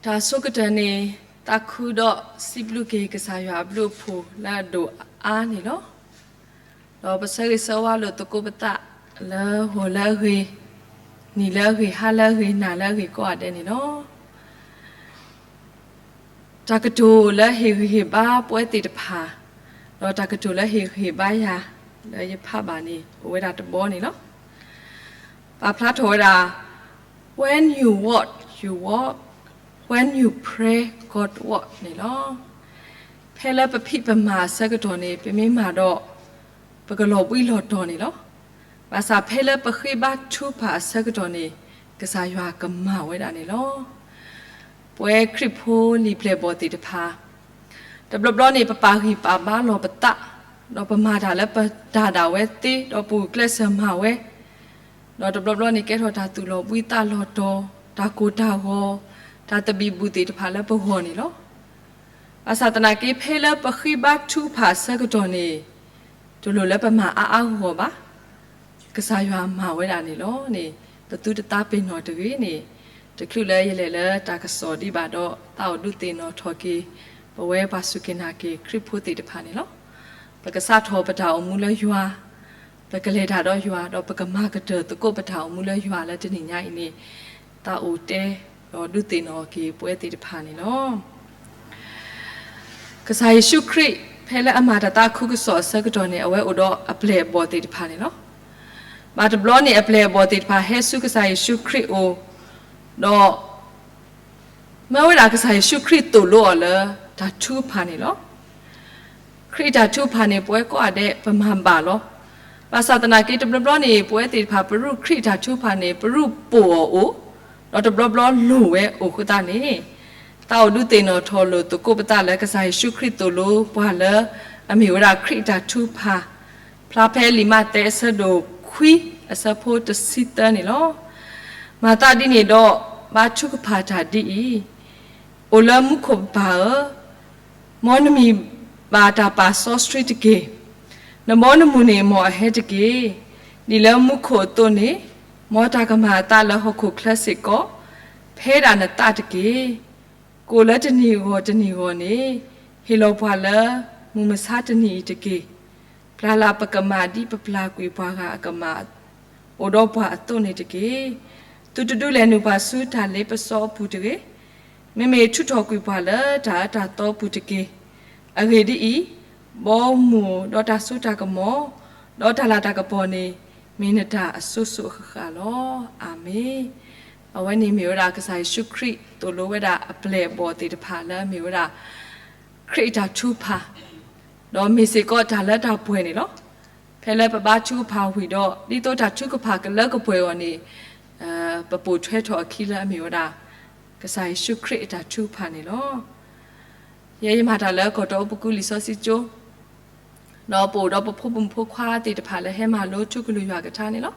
တၢ်ဆိကတၢၢ်န့ၣ် သးခုဒီးစံးဘျုးက့ၤကစၢ်ယွၤအဘျုးအဖှိၣ်လၢအဒိၣ်အါန့ၣ်လီၤ. ဒီးပဆၢဂ့ၤဆၢဝါလိာ်သကိးပသး လၢဂီၤလၢအဂ့ၤ, နံၤလၢအဂ့ၤ, ဟါလၢအဂ့ၤ, နၤလၢအဂ့ၤကိးဂၤဒဲးန့ၣ်လီၤ. တၢ်ကတိၤလၢဟ့ၣ်ဂံၢ်ဟ့ၣ်ဘါပဝဲသ့ၣ်တဖၣ်, ဒီးတၢ်ကတိၤလၢဟ့ၣ်ဂံၢ်ဟ့ၣ်ဘါယၤ လၢယဖးဘၣ်န့ၣ် အိၣ်ဝဲဒၣ်တဘီန့ၣ်လီၤ. ပာ်ဖျါထီၣ်ဝဲဒၣ် When you walk, you walk, when you pray, God walk န့ၣ်လီၤ. ဖဲလၢပဖံးပမၤအဆၢကတီၢ်န့ၣ် ပမ့ၢ်မၤဒီး ပကလီၤဘှံးလီၤတီၤန့ၣ်လီၤ. ဘၣ်ဆၣ်ဖဲလၢပဃ့ဘါထုကဖၣ်အဆၢကတီၢ်န့ၣ် ကစၢ်ယွၤကမၤဝဲဒၣ်န့ၣ်လီၤ. ပဝဲခရံာ်ဖိလံာ်ပျဲၢ်ဘီၣ်သ့ၣ်တဖၣ် တဘျီဘျီန့ၣ် ပပာ်ဂံၢ်ပာ်ဘါလီၤပသး, ဒီးပမၤတၢ်လၢပတၢ်ဒၣ်ဝဲသ့, ဒီးပဂုာ်ကျဲးစၢးမၤဝဲ, ဒီးတဘျီဘျီန့ၣ် ကဲထီၣ်တၢ်သူၣ်လီၤဘှံးသးလီၤတီၤ, တၢ်ကိၢ်တၢ်ဂီၤ, တၢ်သဘံၣ်ဘုၣ်သ့ၣ်တဖၣ်လၢပဂီၢ်န့ၣ်လီၤ. ဘၣ်ဆၣ်သနာ်က့ ဖဲလၢပဃ့ဘါထုကဖၣ်အဆၢကတီၢ်န့ၣ် တလိၣ်လၢပမၤအါအါဂီၢ်ဂီၢ်ဘၣ်. ကစၢ်ယွၤမၤဝဲဒၣ်န့ၣ်လီၤန့ၣ် ပသုတသးပ့ၤနီၣ်တဂ့ၤန့ၣ်, တချုးလၢယလဲၤလၢတၢ်ကစီၣ်ဒံးဘၣ်ဒီး သးအိၣ်ဒုးသ့ၣ်နီၣ်ထီၣ်က့ၤ ပဝဲပှၤစူၢ်က့ၤနာ်က့ၤခရံာ်ဖိသ့ၣ်တဖၣ်န့ၣ်လီၤ. ပကစးထီၣ်ပတၢ်အိၣ်မူလၢယွၤ, ပကလဲၤတၢ်ဒီးယွၤ, ဒီးပကမၤကတၢၢ်သကိးပတၢ်အိၣ်မူလၢယွၤလၢတနံၤညါအံၤန့ၣ်, သးအိၣ်တဲဒီးဒုးသ့ၣ်နီၣ်က့ၤပဝဲသ့ၣ်တဖၣ်န့ၣ်လီၤ. ကစၢ်ယ့ၣ်ၡူးခရံာ် ဖဲလၢအမၤတၢ်သးခုကစီၣ်အဆၢကတီၢ်န့ၣ် အဝဲအိၣ်ဒီးအပျဲၢ်အဘီၣ်သ့ၣ်တဖၣ်န့ၣ်လီၤ. ဘၣ်တဘျီန့ၣ် အပျဲၢ်အဘီၣ်သ့ၣ်တဖၣ်ဟဲဆူကစၢ်ယ့ၣ်ၡူးခရံာ်အအိၣ်, ဒီး မၢဝဲဒၣ်ကစၢ်ယ့ၣ်ၡူးခရံာ်သိၣ်လိအီၤလၢတၢ်ထုကဖၣ်န့ၣ်လီၤ. ခရံာ်အတၢ်ထုကဖၣ်န့ၣ် ပဝဲကိးဂၤဒဲးပမၤဘၣ်လီၤ. ဘၣ်ဆၣ်သနာ်က့ တဘျီဘျီန့ၣ် ပဝဲသ့ၣ်တဖၣ် ပရူၢ်ခရံာ်အတၢ်ထုကဖၣ်န့ၣ် ပရူၢ်ပိာ်အီၤအိၣ်, ဒီးတဘျီဘျီလိၣ်ဝဲအိၣ်အဃိသတးန့ၣ်, သးအိၣ်ဒုးသ့ၣ်နီၣ်ထီၣ်လိာ်သကိးပသးလၢကစၢ်ယ့ၣ်ၡူးခရံာ်သိၣ်လိပှၤလၢအမ့ၢ်ဝဲဒၣ်ခရံာ်အတၢ်ထုကဖၣ်, ဖျါဖဲလံာ်မးသဲအဆၢဒိၣ်ခွံ အဆၢဖိတဆံသၢန့ၣ်လီၤ. မၤသးဒ်န့ၣ်ဒီး ဘါထုကဖၣ်တၢ်ဒ်အံၤ, အိၣ်လၢမူခိၣ်ပပၢ်ဧၢ, မ်နမံၤဘၣ်တၢ်ပာ်စီဆှံတက့ၢ်. နဘီနမုၢ်န့ၣ်မ်အဟဲတက့ၢ်. ဒ်လၢမူခိၣ်အသိးန့ၣ်, မ်တၢ်ကမၤအသးလၢဟီၣ်ခိၣ်ချၢစ့ၢ်ကီး, ဖဲဒၣ်နသးတက့ၢ်. ကိၣ်လၢတနံၤအဂီၢ်တနံၤအဂီၢ်န့ၣ်, ဟ့ၣ်လီၤပှၤလၢမုၢ်မဆါတနံၤအံၤတက့ၢ်. ပျၢ်လၢ်ပကမၣ်ဒ်ပပျၢ်ကွံာ်ပှၤဂၤအကမၣ် အိၣ်ဒီးပှၤအသိးန့ၣ်တက့ၢ်. သုတဒုးလဲၤနုာ်ပှၤဆူတၢ်လ့ပစီအပူၤတဂ့ၤ. မ့မ့ၢ်ထုးထီၣ်ကွံာ်ပှၤလၢတၢ်အၢတၢ်သီပူၤတက့ၢ်. အဂ့ၢ်ဒ်အံၤ, ဘီမုၢ်ဒီးတၢ်စိတၢ်ကမီၤ, ဒီးတၢ်လၤတၢ်ကပီၤန့ၣ်, မ့ၢ်နတၢ်အစိၤစိၤအဃၣ်ဃၣ်လီၤ. အၤမ့ၣ်. အဝဲန့ၣ်မ့ၢ်ဝဲဒၣ်ကစၢ်ယ့ၣ်ၡူးခရံာ်သိၣ်လိဝဲဒၣ်အပျဲၢ်အဘီၣ်သ့ၣ်တဖၣ်လၢအမ့ၢ်ဝဲဒၣ် ခရံာ်အတၢ်ထုကဖၣ်, ဒီးမ့ၢ်စ့ၢ်ကီးတၢ်လၢတၢ်ပှဲၤန့ၣ်လီၤ. ဖဲလၢပဘါထုကဖၣ်ဝံၤဒီး ဒ်သိးတၢ်ထုကဖၣ်ကလၢကပှဲၤအီၤန့ၣ်, ပပိာ်ထွဲထီၣ်အခံလၢအမ့ၢ်ဝဲဒၣ် ကစၢ်ယ့ၣ်ၡူးခရံာ်အတၢ်ထုကဖၣ်န့ၣ်လီၤ. ယဲယမၤတၢ်လၢကီၢ်တီပကူလံာ်စီဆှံကၠိ ဒီးပအိၣ်ဒီးပဖိမုၣ်ဖိခွါသ့ၣ်တဖၣ်လၢဟဲမၤလိထူကလုၢ်ယွၤကထါန့ၣ်လီၤ.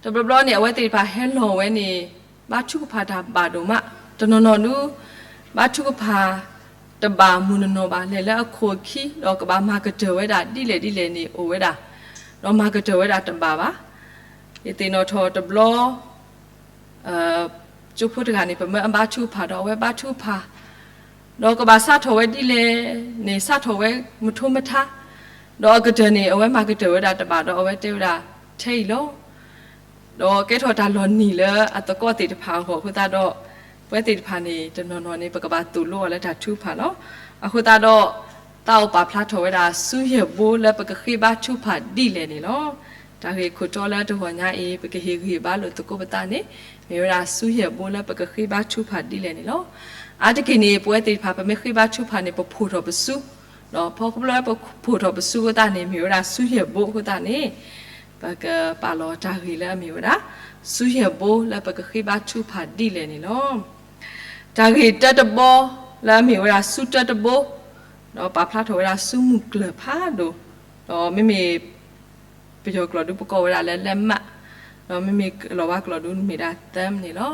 တဘျီဘျီန့ၣ် အဝဲသ့ၣ်တဖၣ်ဟဲလီၤဝဲန့ၣ် ဘါထုကဖၣ်တၢ်ဘၣ်ဒိၣ်မး, တနီၤနီၤဒုး ဘါထုကဖၣ်တဘၣ်မုၢ်နီၢ်နီၢ်ဘၣ်, လဲၤလၢအခိၣ်အခံ ဒီးကဘၣ်မၤကတၢၢ်ဝဲဒၣ်ဒ်လဲၣ်ဒ်လဲၣ်န့ၣ်အိၣ်ဝဲဒၣ်, ဒီးမၤကတၢၢ်ဝဲဒၣ်တဘၣ်ဘၣ်. ယသ့ၣ်နီၣ်ထီၣ်တဘျီ ကၠိဖိတဂၤန့ၣ် ပမၢအဘါထုကဖၣ်ဒီးအဝဲဘါထုကဖၣ်, ဒီးကဘၣ်စးထီၣ်ဝဲဒ်လဲၣ်န့ၣ် စးထီၣ်ဝဲမုၢ်ထူမုၢ်ထါ, ဒီးအကတၢၢ်န့ၣ် အဝဲမၤကတၢၢ်ဝဲဒၣ်တဘၣ်ဒီးအဝဲတဲဝဲဒၣ်ထဲအံၤလီၤ. ဒီးကဲထီၣ်တၢ်လီၤနံၤလၢအသကိးသ့ၣ်တဖၣ်အဂီၢ်အဃိသတးဒီး ပဝဲသ့ၣ်တဖၣ်န့ၣ် တနီၤနီၤန့ၣ် ပကဘၣ်သိၣ်လိအီၤလၢတၢ်ထုကဖၣ်လီၤ. အဃိသတးဒီး သးအိၣ်ပာ်ဖျါထီၣ်ဝဲဒၣ် ဆူယဲၢ်ဘိလၢပကဃ့ဘါထုကဖၣ်ဒ်လဲၣ်န့ၣ်လီၤ. တၢ်ဂ့ၢ်ခိၣ်တီလၢတဂီၤညါအံၤ ပကဟ့ၣ်ဂံၢ်ဘါလိာ်သကိးပသးန့ၣ် မ့ၢ်ဝဲဒၣ်ဆူယဲၢ်ဘိလၢပကဃ့ဘါထုကဖၣ်ဒ်လဲၣ်န့ၣ်လီၤ. အါတက့ၢ်န့ၣ် ပဝဲသ့ၣ်တဖၣ် ပမ့ၢ်ဃ့ဘါထုကဖၣ်န့ၣ် ပဖှိၣ်ထီၣ်ပစု, ဒီးဖဲခီဖျိလၢပဖှိၣ်ထီၣ်ပစုအဃိသတးန့ၣ် မ့ၢ်ဝဲဒၣ်ဆူယဲၢ်ဘိအဃိသတးန့ၣ် ပကပာ်လီၤတၢ်ဂ့ၢ်လၢအမ့ၢ်ဝဲဒၣ် ဆူယဲၢ်ဘိလၢပကဃ့ဘါထုကဖၣ်ဒ်လဲၣ်န့ၣ်လီၤ. တၢ်ဂ့ၢ်တၢတဘီလၢအမ့ၢ်ဝဲဒၣ်ဆူတၢတဘိ, ဒီးပာ်ဖျါထီၣ်ဝဲဒၣ်ဆူမုၢ်ကျၢၢ်ဖးဒိၣ်, ဒီးမ့မ့ၢ် ပယီၤကျိာ်ဒုးပကိးဝဲဒၣ်လၢ လက်မှတ်, ဒီးမ့မ့ၢ်လီၤဝါကျိာ်ဒုးမ့ၢ်ဒၣ် သမ် န့ၣ်လီၤ.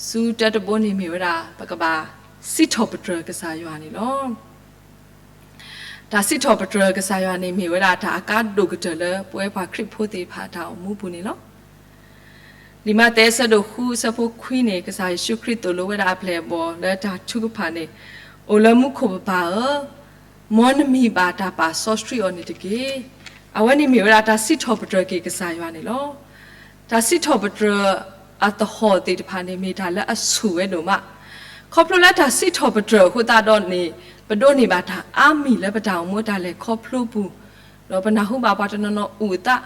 ဆူတၢတဘိန့ၣ်မ့ၢ်ဝဲဒၣ် ပကဘၣ်စံးထီၣ်ပတြၢၤကစၢ်ယွၤန့ၣ်လီၤ. တၢ်စံးထီၣ်ပတြၢၤကစၢ်ယွၤန့ၣ် မ့ၢ်ဝဲဒၣ်တၢ်အကါဒိၣ်ကတၢၢ်လၢပဝဲပှၤခရံာ်ဖိသ့ၣ်တဖၣ်အတၢ်အိၣ်မူပူၤန့ၣ်လီၤ. လံာ်မးသဲအဆၢဒိၣ်ဃုအဆၢဖိခွံန့ၣ် ကစၢ်ယ့ၣ်ၡူးခရံာ်သိၣ်လိဝဲဒၣ်အပျဲၢ်အဘီၣ်လၢတၢ်ထုကဖၣ်န့ၣ်, အိၣ်လၢမူခိၣ်ပပၢ်ဧၢ, မ်နမံၤဘၣ်တၢ်ပာ်စီဆှံအီၤန့ၣ်တက့ၢ်. အဝဲန့ၣ်မ့ၢ်ဝဲဒၣ်တၢ်စံးထီၣ်ပတြၢၤက့ၤကစၢ်ယွၤန့ၣ်လီၤ. တၢ်စံးထီၣ်ပတြၢၤအသဟီၣ်သ့ၣ်တဖၣ်န့ၣ် မ့ၢ်တၢ်လၢအဆူၣ်ဝဲဒိၣ်မး, ခီဖျိလၢတၢ်စံးထီၣ်ပတြၢၤအဃိသတးဒီးန့ၣ် ပဒိးန့ၢ်ဘၣ်တၢ်အါမံၤလၢပတၢ်အိၣ်မူအတၢ်လဲၤခီဖျိပူၤ, ဒီးပနၢ်ဟူဘၣ်ပှၤတနီၤနီၤအုၣ်အသး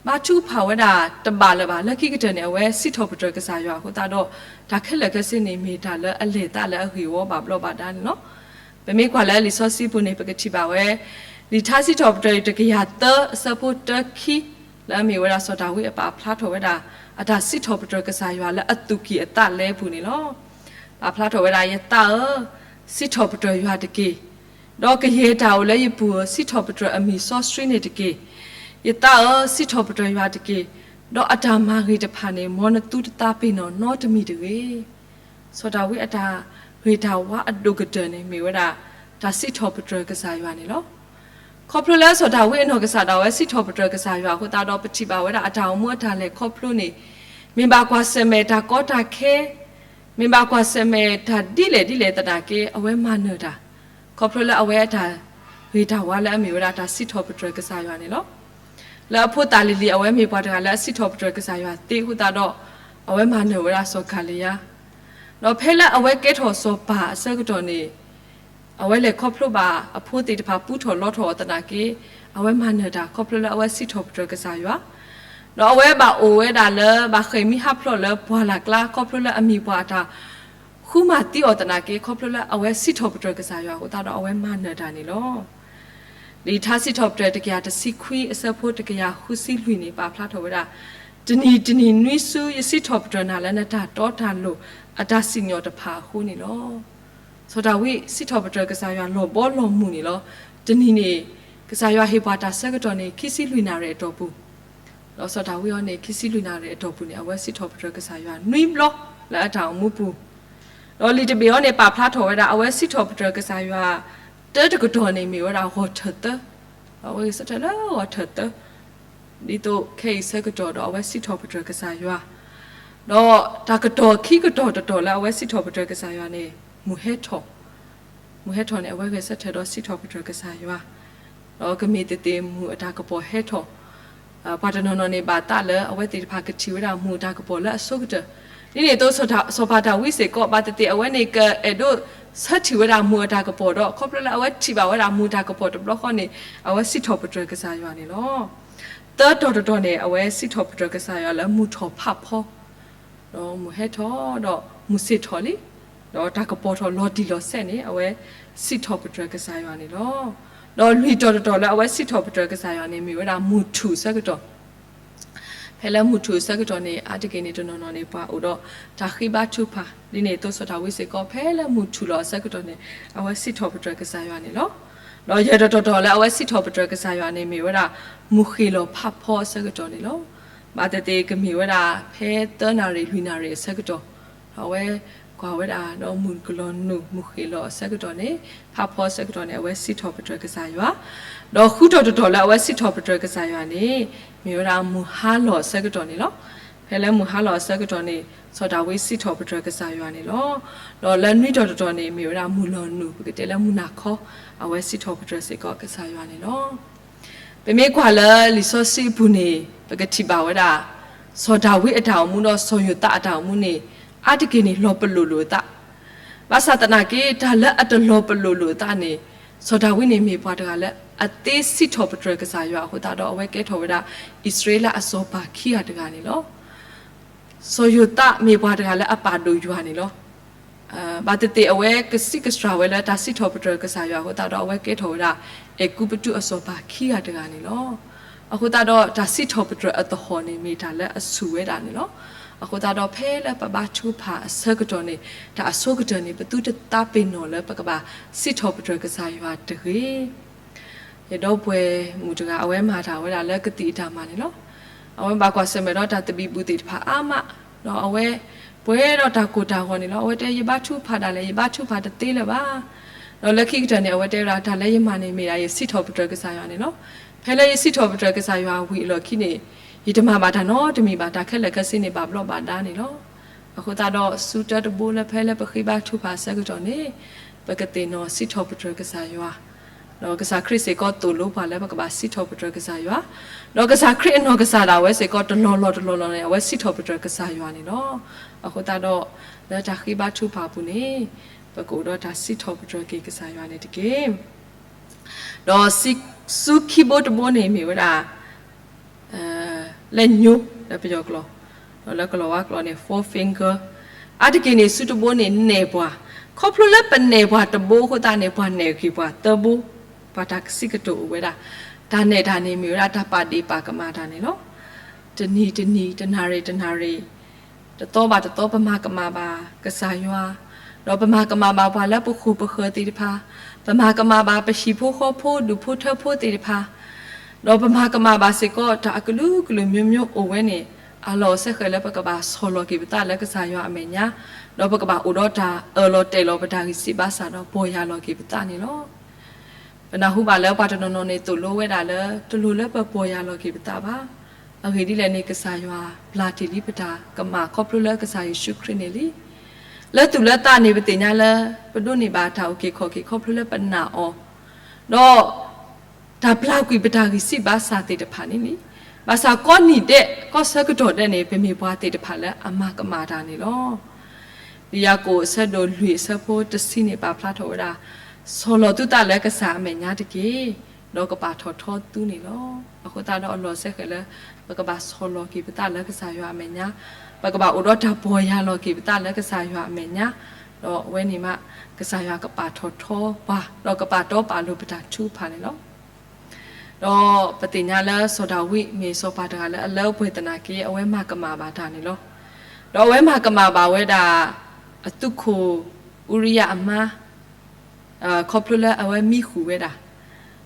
ဘါထုကဖၣ်ဝဲဒၣ်တဘၣ်လၢၤဘၣ်. လၢခံကတၢၢ်န့ၣ် အဝဲစံးထီၣ်ပတြၢၤကစၢ်ယွၤအဃိသတးဒီး တၢ်ခဲလၢာ်ခဲဆ့န့ၣ် မ့ၢ်တၢ်လၢအလဲၤသးလၢအဂ့ၢ်ဝီဘၣ်ဘျီးဘၣ်ဒါန့ၣ်လီၤ. ပမ့ၢ်ကွၢ်လၢလံာ်စီဆှံပူၤန့ၣ် ပကထံၣ်ဘၣ်ဝဲ လံာ်ထါစံးထီၣ်ပတြၢၤအံၤတကယၤသၢအဆၢဖိတၢခံ လၢအမ့ၢ်ဝဲဒၣ်စီၤဒၤဝံးအပာ်ဖျါထီၣ်ဝဲဒၣ် အတၢ်စံးထီၣ်ပတြၢၤကစၢ်ယွၤလၢအသူၣ်ကံၢ်အသးလဲပူၤန့ၣ်လီၤ. ပာ်ဖျါထီၣ်ဝဲဒၣ် ယသးဧၢ, စံးထီၣ်ပတြၢၤယွၤတက့ၢ်. ဒီးကယဲၢ်တၢ်အိၣ်လၢယပူၤဧၢ, စံးထီၣ်ပတြၢၤအမံၤစီဆှံန့ၣ်တက့ၢ်. ယသးဧၢ, စံးထီၣ်ပတြၢၤယွၤတက့ၢ်. ဒီးအတၢ်မၤဂ့ၤတဖၣ်န့ၣ် မ်နသုတသးပ့ၤနီၣ်နီတမံၤတဂ့ၤ. စီၤဒၤဝံးအတၢ်ဂ့ၤတၢ်ဝါအဒိၣ်ကတၢၢ်န့ၣ် မ့ၢ်ဝဲဒၣ် တၢ်စံးထီၣ်ပတြၢၤကစၢ်ယွၤန့ၣ်လီၤ. ခီဖျိလၢစီၤဒၤဝံးအနီၢ်ကစၢ်ဒၣ်ဝဲစံးထီၣ်ပတြၢၤကစၢ်ယွၤအဃိသတးဒီး ပထံၣ်ဘၣ်ဝဲဒၣ်အတၢ်အိၣ်မူအတၢ်လဲၤခီဖျိန့ၣ် မ့ၢ်ဘၣ်ကွၢ်ဆၢၣ်မဲာ်တၢ်ကီတၢ်ခဲ, မ့ၢ်ဘၣ်ကွၢ်ဆၢၣ်မဲာ်တၢ်ဒ်လဲၣ်ဒ်လဲၣ်သနာ်က့ အဝဲမၤနၢၤတၢ်, ခီဖျိလၢအဝဲအတၢ်ဂ့ၤတၢ်ဝါလၢအမ့ၢ်ဝဲဒၣ်တၢ်စံးထီၣ်ပတြၢၤကစၢ်ယွၤန့ၣ်လီၤ. လၢအဖိသၣ်လံၤလံၤ အဝဲမ့ၢ်ပှၤတဂၤလၢအစံးထီၣ်ပတြၢၤကစၢ်ယွၤသ့အဃိသတးဒီး အဝဲမၤနၢၤဝဲဒၣ်စီၤကၤလံယါ, ဒီးဖဲလၢအဝဲကဲထီ၁်စီၤပၤအဆၢကတီၢ်န့ၣ် အဝဲလဲၤခီဖျိဘၣ်အဖိသ့ၣ်တဖၣ်ပူထီၣ်လီထီၣ်အီၤသနာ်က့ အဝဲမၤနၢၤတၢ်ခီဖျိလၢအဝဲစံးထီၣ်ပတြၢၤကစၢ်ယွၤ, ဒီးအဝဲဘၣ်အိၣ်ဝဲဒၣ်လၢဘၣ်ဃ့ၢ်မှံဟးဖျိးလၢပှၢ်လၢ်ကျါ ခီဖျိလၢအမံၤပှၢ်အတၢ်ဃုမၤသံအီၤသနာ်က့ ခီဖျိလၢအဝဲစံးထီၣ်ပတြၢၤကစၢ်ယွၤအဃိသတးဒီးအဝဲမၤနၢၤတၢ်န့ၣ်လီၤ. လံာ်ထါစံးထီၣ်ပတြၢၤတကယၤတဆံခွံအဆၢဖိတကယၤဃုဆံလွံၢ်န့ၣ် ပာ်ဖျါထီၣ်ဝဲဒၣ်, တနံၤတနံၤနွံဆူယစံးထီၣ်ပတြၢၤနၤလၢနတၢ်တီတၢ်လိၤအတၢ်စံၣ်ညီၣ်တဖၣ်အဃိန့ၣ်လီၤ. စီၤဒၤဝံးစံးထီၣ်ပတြၢၤကစၢ်ယွၤလီၤဘီလီၤမုၢ်န့ၣ်လီၤ. တနံၤန့ၣ် ကစၢ်ယွၤဟ့ၣ်ပှၤတၢ်ဆၢကတီၢ်န့ၣ် ခံဆံလွံၢ်နၣ်ရံၣ်အတီၢ်ပူၤ, ဒီးစီၤဒၤဝံးအံၤန့ၣ် ခံဆံလွံၢ်နၣ်ရံၣ်အတီၢ်ပူၤန့ၣ် အဝဲစံးထီၣ်ပတြၢၤကစၢ်ယွၤနွံဘျီလၢအတၢ်အိၣ်မူပူၤ, ဒီးလံာ်တဘ့ၣ်အံၤန့ၣ် ပာ်ဖျါထီၣ်ဝဲဒၣ် အဝဲစံးထီၣ်ပတြၢၤကစၢ်ယွၤ တၢတကတီၢ်န့ၣ် မ့ၢ်ဝဲဒၣ်ဂီၤထၢၣ်သၢ, ဒီးအဝဲဂဲၤဆၢထၢၣ်လၢဂီၤထၢၣ်သၢ ဒ်သိးခဲအံၤဆၢကတီၢ်ဒီးအဝဲစံးထီၣ်ပတြၢၤကစၢ်ယွၤ, ဒီးတၢ်ကတီၢ်ခံကတီၢ်တတီၢ်လၢအဝဲစံးထီၣ်ပတြၢၤကစၢ်ယွၤန့ၣ် မုၢ်ဟဲထီၣ်, မုၢ်ဟဲထီၣ်န့ၣ် အဝဲဂဲၤဆၢထၢၣ်ဒီးစံးထီၣ်ပတြၢၤကစၢ်ယွၤ, ဒီးကမ့ၢ်သ့ၣ်သ့ၣ်မုၢ်အတၢ်ကပီၤဟဲထီၣ်, ပှၤတနီၤနီၤန့ၣ် ဘၣ်သးလၢအဝဲသ့ၣ်တဖၣ်ကထံၣ်ဝဲဒၣ်မုၢ်အတၢ်ကပီၤလၢအဆိကတၢၢ်, ဒ်န့ၣ်အသိး စီၤပၤဒၤဝံးစ့ၢ်ကီး ဘၣ်သ့ၣ်သ့ၣ်အဝဲန့ၣ်ကအဲၣ်ဒိးဆၢထံၣ်ဝဲဒၣ်မုၢ်အတၢ်ကပီၤဒီး ခီဖျိလၢအဝဲထံၣ်ဘၣ်ဝဲဒၣ်မုၢ်တၢ်ကပီၤတဘျီဃီန့ၣ် အဝဲစံးထီၣ်ပတြၢၤကစၢ်ယွၤန့ၣ်လီၤ. သၢတီၤတတီၤန့ၣ် အဝဲစံးထီၣ်ပတြၢၤကစၢ်ယွၤလၢမုၢ်ထီၣ်ဖးဖီ ဒီးမုၢ်ဟဲထီၣ်ဒီးမုၢ်ဆ့ၣ်ထီၣ်လံ, ဒီးတၢ်ကပီၤထီၣ်လီၤတံၢ်လီၤဆဲးန့ၣ် အဝဲစံးထီၣ်ပတြၢၤကစၢ်ယွၤန့ၣ်လီၤ. ဒီးလွံၢ်တီၤတတီၤလၢအဝဲစံးထီၣ်ပတြၢၤကစၢ်ယွၤန့ၣ် မ့ၢ်ဝဲဒၣ်မုၢ်ထူၣ်အဆၢကတီၢ်, ဖဲလၢမုၢ်ထူၣ်အဆၢကတီၢ်န့ၣ် အါတက့ၢ်န့ၣ် တနီၤနီၤန့ၣ် ပှၤအိၣ်ဒီးတၢ်ဃ့ဘါထုကဖၣ်, ဒ်န့ၣ်အသိးစီၤဒၤဝံးစ့ၢ်ကီး ဖဲလၢမုၢ်ထူၣ်လီၤအဆၢကတီၢ်န့ၣ် အဝဲစံးထီၣ်ပတြၢၤကစၢ်ယွၤန့ၣ်လီၤ. ဒီးယဲၢ်တီၤတတီၤလၢအဝဲစံးထီၣ်ပတြၢၤကစၢ်ယွၤန့ၣ် မ့ၢ်ဝဲဒၣ်မုၢ်ဃ့ၢ်လီၤဖးဖီအဆၢကတီၢ်န့ၣ်လီၤ. ဘၣ်သ့ၣ်သ့ၣ်ကမ့ၢ်ဝဲဒၣ်ဖဲသၢနၣ်ရံၣ်လွံၢ်နၣ်ရံၣ်အဆၢကတီၢ်, အဝဲကွၢ်ဝဲဒၣ်ဒီးမုၢ်ကလီၤနုာ် မုၢ်ဃ့ၢ်လီၤအဆၢကတီၢ်န့ၣ် ဖးဖီအဆၢကတီၢ်န့ၣ် အဝဲစံးထီၣ်ပတြၢၤကစၢ်ယွၤ, ဒီးဃုတီၤတတီၤလၢအဝဲစံးထီၣ်ပတြၢၤကစၢ်ယွၤန့ၣ် မ့ၢ်ဝဲဒၣ်မုၢ်ဟါလီၤအဆၢကတီၢ်န့ၣ်လီၤ. ဖဲလၢမုၢ်ဟါလီၤအဆၢကတီၢ်န့ၣ် စီၤဒၤဝံးစံးထီၣ်ပတြၢၤကစၢ်ယွၤန့ၣ်လီၤ. ဒီးလၢနွံတီၤတတီၤန့ၣ် မ့ၢ်ဝဲဒၣ်မုၢ်လီၤနုာ် ပကတဲလၢမုၢ်နၤခီ အဝဲစံးထီၣ်ပတြၢၤစ့ၢ်ကီးကစၢ်ယွၤန့ၣ်လီၤ. ပမ့ၢ်ကွၢ်လၢလံာ်စီဆှံအပူၤန့ၣ် ပကထံၣ်ဘၣ်ဝဲဒၣ် စီၤဒၤဝံးအတၢ်အိၣ်မူဒီးစီၤယိၤသးအတၢ်အိၣ်မူန့ၣ် အါတက့ၢ်န့ၣ်လီၤပလိာ်လိာ်အသး, ဘၣ်ဆၣ်သနာ်က့ တၢ်လၢအတလီၤပလိာ်လိာ်အသးန့ၣ် စီၤဒၤဝံးန့ၣ်မ့ၢ်ပှၤတဂၤလၢအသ့စံးထီၣ်ပတြၢၤကစၢ်ယွၤအဃိသတးဒီး အဝဲကဲထီၣ်ဝဲဒၣ် အံၣ်စရ့လးအစီၤပၤခံဂၤတဂၤန့ၣ်လီၤ. စီၤယိၤသးမ့ၢ်ပှၤတဂၤလၢအပာ်ဒိၣ်ယွၤန့ၣ်လီၤ. ဘၣ်သ့ၣ်သ့ၣ်အဝဲကစံးကစှၤဝဲလၢတၢ်စံးထီၣ်ပတြၢၤကစၢ်ယွၤအဃိသတးဒီး အဝဲကဲထီၣ်ဝဲဒၣ် အဲၤကူပတူးအစီၤပၤခံဂၤတဂၤန့ၣ်လီၤ. အဃိသတးဒီး တၢ်စံးထီၣ်ပတြၢၤအသဟီၣ်န့ၣ် မ့ၢ်တၢ်လၢအဆူၣ်ဝဲဒၣ်န့ၣ်လီၤ. အဃိသတးဒီး ဖဲလၢပဘါထုကဖၣ်အဆၢကတီၢ်န့ၣ် တၢ်အဆိကတၢၢ်န့ၣ် ပသုတသးပ့ၤနီၣ်လၢပကဘၣ်စံးထီၣ်ပတြၢၤကစၢ်ယွၤတဂ့ၤ. ယဒီပုၢ်ဝဲၢ်မုၣ်တဂၤ အဝဲမၤတၢ်ဝဲဒၣ်လၢကသံၣ်အတၢ်မၤန့ၣ်လီၤ. အဝဲဘၣ်ကွၢ်ဆၢၣ်မဲာ်ဒီးတၢ်သဘံၣ်ဘုၣ်သ့ၣ်တဖၣ်အါမး, ဒီးအဝဲပှဲၤဒီးတၢ်ကိၢ်တၢ်ဂီၤန့ၣ်လီၤ. အဝဲတဲ ယဘါထုကဖၣ်ဒၣ်လဲာ် ယဘါထုကဖၣ်တသ့လၢၤဘၣ်. ဒီးလၢခံကတၢၢ်န့ၣ် အဝဲတဲဝဲဒၣ် တၢ်လၢယမၤန့ၣ်မ့ၢ်ဒၣ် ယစံးထီၣ်ပတြၢၤကစၢ်ယွၤန့ၣ်လီၤ. ဖဲလၢယစံးထီၣ်ပတြၢၤကစၢ်ယွၤဝံၤအလီၢ်ခံန့ၣ် ယတမၤဘၣ်တၢ်နီတမံၤဘၣ်, တၢ်ခဲလၢာ်ခဲဆ့န့ၣ် ဘၣ်ဘျီးဘၣ်ဒါန့ၣ်လီၤ. အဃိသတးဒီး ဆူတၢတဘိလၢဖဲလၢပဃ့ဘါထုကဖၣ်အဆၢကတီၢ်န့ၣ်, ပကသ့ၣ်နီၣ်စံးထီၣ်ပတြၢၤကစၢ်ယွၤ, ဒီးကစၢ်ခရံာ်စ့ၢ်ကီးသိၣ်လိပှၤလၢပကဘၣ်စံးထီၣ်ပတြၢၤကစၢ်ယွၤ, ဒီးကစၢ်ခရံာ်အနီၢ်ကစၢ်ဒၣ်ဝဲစ့ၢ်ကီး တလီၢ်လီၢ်တလီၢ်လီၢ်န့ၣ် အဝဲစံးထီၣ်ပတြၢၤကစၢ်ယွၤန့ၣ်လီၤ. အဃိသတးဒီး လၢတၢ်ဃ့ဘါထုကဖၣ်အပူၤန့ၣ်, ပကအိၣ်ဒီးတၢ်စံးထီၣ်ပတြၢၤက့ၤကစၢ်ယွၤန့ၣ်တက့ၢ်. ဒီးဆူခံဘိတဘိန့ၣ်မ့ၢ်ဝဲဒၣ် လက်ညှိး လၢပယီၤကျိာ်, ဒီးလၢကလီၤဝါကျိာ်န့ၣ် four finger, အါတက့ၢ်န့ၣ် ဆူတဘိန့ၣ် နဲၣ်ပှၤ, ခီဖျိလၢပနဲၣ်ပှၤတဘိအဃိသတးန့ၣ် ပှၤနဲၣ်ဂ့ၤပှၤသၢဘိ, ပှၤတၢ်စံးကတိၤအိၣ်ဝဲဒၣ်, တၢ်နဲၣ်တၢ်န့ၣ်မ့ၢ်ဝဲဒၣ်တၢ်ပာ်ဒ့ၣ်ပာ်ကမၣ်တၢ်န့ၣ်လီၤ. တနံၤတနံၤ တနၣ်ရံၣ်တနၣ်ရံၣ် တသီဘၣ်တသီ ပမၤကမၣ်ဘၣ်ကစၢ်ယွၤ, ဒီးပမၤကမၣ်ဘၣ်ပှၤလၢပဃိာ်ပဃၢၤသ့ၣ်တဖၣ်, ပမၤကမၣ်ဘၣ်ပဟံၣ်ဖိဃီဖိ ဒူၣ်ဖိထၢဖိသ့ၣ်တဖၣ်, ဒီးပမၤကမၣ်ဘၣ်စ့ၢ်ကီးတၢ်အကလုာ်ကလုာ်မျိုးမျိုးအိၣ်ဝဲန့ၣ်, အလီၢ်အိၣ်စဲဃဲၤလၢပကဘၣ်ဆီၣ်လီၤက့ၤပသးလၢကစၢ်ယွၤအမဲာ်ညါ, ဒီးပကဘၣ်အိၣ်ဒီးတၢ်အၢၣ်လီၤတဲာ်လီၤပတၢ်ဂံၢ်စၢ်ဘါစၢ်ဒီးပီၢ်ယၢ်လီၤက့ၤပသးန့ၣ်လီၤ. ပနၢ်ဟူဘၣ်လၢပှၤတနီၤနီၤန့ၣ်သိၣ်လိဝဲဒၣ်လၢ တလိၣ်လၢပပီၢ်ယၢ်လီၤက့ၤပသးဘၣ်. အဂ့ၢ်ဒ်လဲၣ်န့ၣ် ကစၢ်ယွၤပျၢ်တ့ၢ်လံပတၢ်ကမၣ်ခီဖျိလၢကစၢ်ယ့ၣ်ၡူးခရံာ်န့ၣ်လံ. လၢသူၣ်လၢသးန့ၣ် ပသ့ၣ်ညါလၢ ပဒိးန့ၢ်ဘၣ်တၢ်အုၣ်က့ၤခီၣ်က့ၤခီဖျိလၢပနာ်အီၤ, ဒီး တၢ်ပျၢ်ကွံာ်ပတၢ်ဂံၢ်စၢ်ဘါစၢ်သ့ၣ်တဖၣ်န့ၣ်လံ. ဘၣ်ဆၣ်ကိးနံၤဒဲး ကိးဆၢကတီၢ်ဒဲးန့ၣ် ပမ့ၢ်ပှၤသ့ၣ်တဖၣ်လၢအမၤကမၣ်တၢ်န့ၣ်လီၤ. လံာ်ယၤကိာ်အဆၢဒိၣ်လွံၢ်အဆၢဖိတဆံန့ၣ် ပာ်ဖျါထီၣ်ဝဲဒၣ်, ဆီၣ်လီၤသုသးလၢကစၢ်အမဲာ်ညါတက့ၢ်, ဒီးကပာ်ထီၣ်ထီသုန့ၣ်လီၤ. အဃိသတးဒီးအလီၢ်စဲဃဲၤလၢ ပကဘၣ်ဆီၣ်လီၤက့ၤပသးလၢကစၢ်ယွၤအမဲာ်ညါ, ပကဘၣ်အိၣ်ဒီးတၢ်ပီၢ်ယၢ်လီၤက့ၤပသးလၢကစၢ်ယွၤအမဲာ်ညါ, ဒီးအဝဲန့ၣ်မး ကစၢ်ယွၤကပာ်ထီၣ်ထီပှၤ ဒီးကပာ်တီပာ်လိၤပတၢ်ထုကဖၣ်န့ၣ်လီၤ. ဒီးပသ့ၣ်ညါလၢစီၤဒၤဝံးမ့ၢ်စီၤပၤတဂၤလၢအလၢပှဲၤသနာ်က့ အဝဲမၤကမၣ်ဘၣ်တၢ်န့ၣ်လီၤ. ဒီးအဝဲမၤကမၣ်ဘၣ်ဝဲဒၣ် အသုးခိၣ်အူရံယၤအမါ ခီဖျိလၢအဝဲမံဃုာ်ဝဲဒၣ်,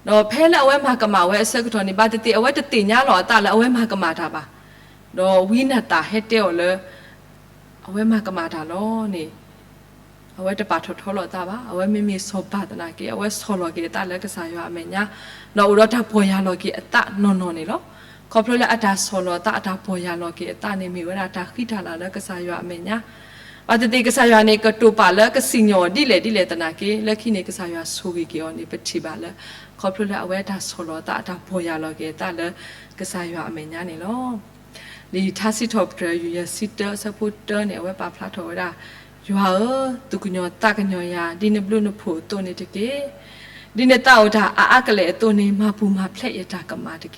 ဒီးဖဲလၢအဝဲမၤကမၣ်ဝဲအဆၢကတီၢ်န့ၣ် ဘၣ်သ့ၣ်သ့ၣ် အဝဲတသ့ၣ်ညါလီၤအသးလၢအဝဲမၤကမၣ်တၢ်ဘၣ်. ဒီးဝံနၤသၣ်ဟဲတဲအီၤလၢ အဝဲမၤကမၣ်တၢ်လီၤန့ၣ် အဝဲတပာ်ထီၣ်ထီလီၤအသးဘၣ်. အဝဲမ့မ့ၢ်စီၤပၤသနာ်က့ အဝဲဆီၣ်လီၤက့ၤအသးလၢကစၢ်ယွၤအမဲာ်ညါ, ဒီးအိၣ်ဒီးတၢ်ပီၢ်ယၢ်လီၤက့ၤအသးနီၢ်နီၢ်န့ၣ်လီၤ. ခီဖျိလၢအတၢ်ဆီၣ်လီၤသး အတၢ်ပီၢ်ယၢ်လီၤက့ၤအသးန့ၣ် မ့ၢ်ဝဲဒၣ်တၢ်ဃံတၢ်လၤလၢကစၢ်ယွၤအမဲာ်ညါ, ဘၣ်သ့ၣ်သ့ၣ် ကစၢ်ယွၤန့ၣ် ကတိၤပာ်လၢကစံၣ်ညီၣ်အီၤဒ်လဲၣ်ဒ်လဲၣ်သနာ်က့ လၢခံန့ၣ် ကစၢ်ယွၤဆိၣ်ဂ့ၤက့ၤအီၤန့ၣ် ပထံၣ်ဘၣ်လၢ ခီဖျိလၢအဝဲတၢ်ဆီၣ်လီၤသး အတၢ်ပီၢ်ယၢ်လီၤက့ၤအသးလၢကစၢ်ယွၤအမဲာ်ညါန့ၣ်လီၤ. လံာ်ထါစံးထီၣ်ပတြၢၤ ယူၢ်ယဲၢ်ဆံတၢ အဆၢဖိတၢန့ၣ် အဝဲပာ်ဖျါထီၣ်ဝဲဒၣ်, ယွၤဧၢ, သူၣ်ကညီၤသးကညီၤယၤ ဒ်နဘျုးနဖှိၣ်အသိးန့ၣ်တက့ၢ်. ဒ်နသးအိၣ်တၢ်အါအါကလဲာ်အသိးန့ၣ် မၤပူၤမၤဖျဲးယတၢ်ကမၣ်တက့ၢ်.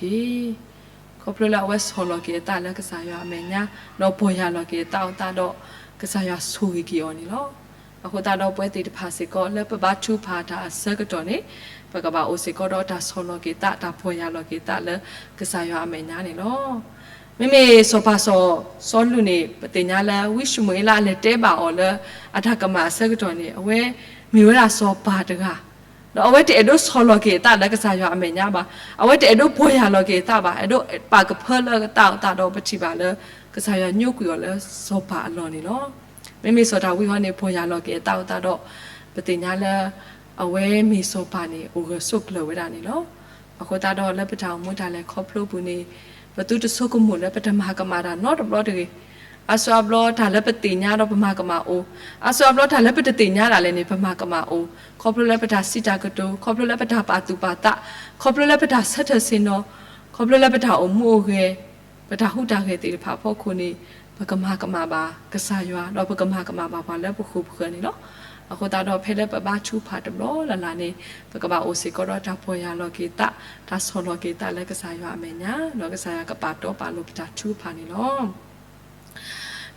ခီဖျိလၢအဝဲဆီၣ်လီၤက့ၤအသးလၢကစၢ်ယွၤအမဲာ်ညါ, ဒီးပီၢ်ယၢ်လီၤက့ၤအသးအီၤသတးဒီး ကစၢ်ယွၤဆိၣ်ဂ့ၤက့ၤအီၤန့ၣ်လီၤ. အဃိသတးဒီးပဝဲသ့ၣ်တဖၣ်စ့ၢ်ကီး လၢပဘါထုကဖၣ်တၢ်အဆၢကတီၢ်န့ၣ် ပကဘၣ်အိၣ်စ့ၢ်ကီးဒီးတၢ်ဆီၣ်လီၤက့ၤသး တၢ်ပီၢ်ယၢ်လီၤက့ၤသးလၢကစၢ်ယွၤအမဲာ်ညါန့ၣ်လီၤ. မ့မ့ၢ်စီၤပၤစီၤစီလူးန့ၣ် ပသ့ၣ်ညါလၢ ဝံၡမူၤအ့လးအလဲၤတဲဘၣ်အီၤလၢ အတၢ်ကမၣ်အဆၢကတီၢ်န့ၣ် အဝဲမ့ၢ်ဝဲဒၣ်စီၤပၤတဂၤ, ဒီးအဝဲတအဲၣ်ဒိးဆီၣ်လီၤက့ၤအသးလၢကစၢ်ယွၤအမဲာ်ညါဘၣ်. အဝဲတအဲၣ်ဒိးပီၢ်ယၢ်လီၤက့ၤအသးဘၣ်, အဲၣ်ဒိးပာ်ကဖၢလၢအသးအီၤသတးဒီး ပထံၣ်ဘၣ်လၢ ကစၢ်ယွၤညိကွံာ်အီၤလၢစီၤပၤအလီၢ်န့ၣ်လီၤ. မ့မ့ၢ်စီၤဒၤဝံးဟီန့ၣ် ပီၢ်ယၢ်လီၤက့ၤအသးအီၤသတးဒီး ပသ့ၣ်ညါလၢ အဝဲမ့ၢ်စီၤပၤန့ၣ်အိၣ်ဂၢၢ်ဆိးကျၢၤဝဲဒၣ်န့ၣ်လီၤ. အဃိသတးဒီးလၢပတၢ်အိၣ်မူတၢ်လဲၤခီဖျိပူၤန့ၣ် ပသုတဆိကမိၣ်လၢပတမၤကမၣ်တၢ်နီတဘျီတဂ့ၤ. အါစုအါဘျီတၢ်လၢပသ့ၣ်ညါဒီးပမၤကမၣ်အိၣ်, အါစုအါဘျီတၢ်လၢပတသ့ၣ်ညါဒၣ်လဲာ်န့ၣ် ပမၤကမၣ်အိၣ်, ခီဖျိလၢပတၢ်စံးတၢ်ကတိၤ, ခီဖျိလၢပတၢ်ပာ်သူၣ်ပာ်သး, ခီဖျိလၢပတၢ်ဆၢထၢၣ်ဆ့ၣ်နီၤ, ခီဖျိလၢပတၢ်အိၣ်မူအိၣ်ဂဲၤ, ပတၢ်ဟူးတၢ်ဂဲၤသ့ၣ်တဖၣ်အဖီခိၣ်န့ၣ် ပကမၤကမၣ်ဘၣ်ကစၢ်ယွၤ ဒီးပကမၤကမၣ်ဘၣ်ပှၤလၢပဃိာ်ပဃၢၤန့ၣ်လီၤ. အဃိသတးဒီးဖဲလၢပဘါထုကဖၣ်တဘျီလၢ်လၢ်န့ၣ် ပကဘၣ်အိၣ်စ့ၢ်ကီးဒီးတၢ်ပီၢ်ယၢ်လီၤက့ၤသး, တၢ်ဆီၣ်လီၤက့ၤသးလၢကစၢ်ယွၤအမဲာ်ညါ, ဒီးကစၢ်ယွၤကပာ်တီပာ်လိၤပတၢ်ထုကဖၣ်န့ၣ်လီၤ.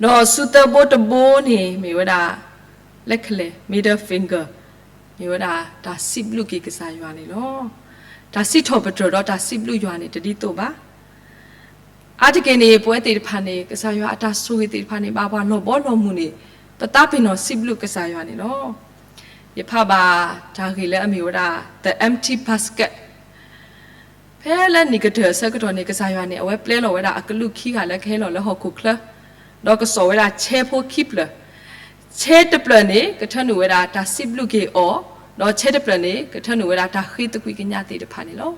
ဒီးဆူသၢဘိတဘိန့ၣ် မ့ၢ်ဝဲဒၣ် လဲၤခဲလၢာ် middle finger မ့ၢ်ဝဲဒၣ်တၢ်စံးဘျုးက့ၤကစၢ်ယွၤန့ၣ်လီၤ. တၢ်စံးထီၣ်ပတြၢၤဒီးတၢ်စံးဘျုးယွၤန့ၣ် တဒ်သိးဘၣ်. အါတက့ၢ်န့ၣ် ပဝဲသ့ၣ်တဖၣ်န့ၣ် ကစၢ်ယွၤအတၢ်ဆိၣ်ဂ့ၤသ့ၣ်တဖၣ်န့ၣ် ဘၣ်ပှၤလီၤဘီလီၤမုၢ်န့ၣ် ပသးပ့ၤနီၣ်စံးဘျုးကစၢ်ယွၤန့ၣ်လီၤ. ယဖးဘၣ်တၢ်ဂ့ၢ်လၢအမ့ၢ်ဝဲဒၣ် The Empty Basket ဖဲလၢနံၣ်ကတၢၢ်အဆၢကတီၢ်န့ၣ် ကစၢ်ယွၤန့ၣ် အဝဲပျဲလီၤဝဲဒၣ်အကလူးခံဂၤလၢကဟဲလီၤလၢဟီၣ်ခိၣ်ချၢ, ဒီးကစိာ်ဝဲဒၣ်ဆဲဖိခံဖျၢၣ်, ဆဲတဖျၢၣ်န့ၣ် ကထၢနုာ်ဝဲဒၣ်တၢ်စံးဘျုးက့ၤအီၤ, ဒီးဆဲတဖျၢၣ်န့ၣ် ကထၢနုာ်ဝဲဒၣ်တၢ်ဃ့သကွံာ်ကညးသ့ၣ်တဖၣ်န့ၣ်လီၤ.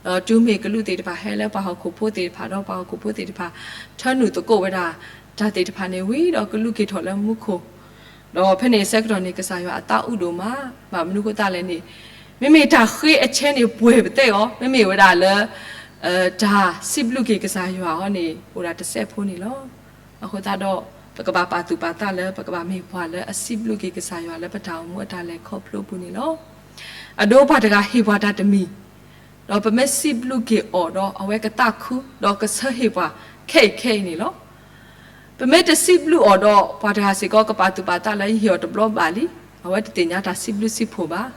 ဒီးတုၤမ့ၢ်ကလူးသ့ၣ်တဖၣ်ဟဲလၢပှၤဟီၣ်ခိၣ်ဖိသ့ၣ်တဖၣ်ဒီး ပှၤဟီၣ်ခိၣ်ဖိသ့ၣ်တဖၣ် ထၢနုာ်သကိးဝဲဒၣ်တၢ်သ့ၣ်တဖၣ်န့ၣ်ဝံၤဒီး ကလူးက့ၤထီၣ်လၢမူခိၣ်, ဒီးဖဲန့ၣ်အဆၢကတီၢ်န့ၣ် ကစၢ်ယွၤအသးအိၣ်ဒိၣ်မး, ဘၣ်မနုၤအဃိသတးလဲၣ်န့ၣ်, မ့မ့ၢ်တၢ်ဃ့အဆဲန့ၣ် ပှဲၤပသဲအီၤ, မ့မ့ၢ်ဝဲဒၣ်လၢ တၢ်စံးဘျုးက့ၤကစၢ်ယွၤအီၤန့ၣ် အိၣ်ဒၣ်တစဲးဖိန့ၣ်လီၤ. အဃိသတးဒီး ပကဘၣ်ပာ်သူၣ်ပာ်သးလၢ ပကဘၣ်မ့ၢ်ပှၤလၢအစံးဘျုးက့ၤကစၢ်ယွၤလၢပတၢ်အိၣ်မူအတၢ်လဲၤခီဖျိအပူၤန့ၣ်လီၤ. အဒိပှၤတဂၤဟ့ၣ်ပှၤတၢ်တမံၤ, ဒီးပမ့ၢ်စံးဘျုးက့ၤအီၤဒီး အဝဲကသးခု ဒီးကဆၢဟ့ၣ်ပှၤခဲအံၤခဲအံၤန့ၣ်လီၤ. ပမ့ၢ်တစံးဘျုးအီၤဒီး ပှၤတဂၤစ့ၢ်ကီးကပာ်သူၣ်ပာ်သးလၢယဟ့ၣ်အီၤတဘျီဘၣ်လံ, အဝဲတသ့ၣ်ညါတၢ်စံးဘျုးစံးဖှိၣ်ဘၣ်.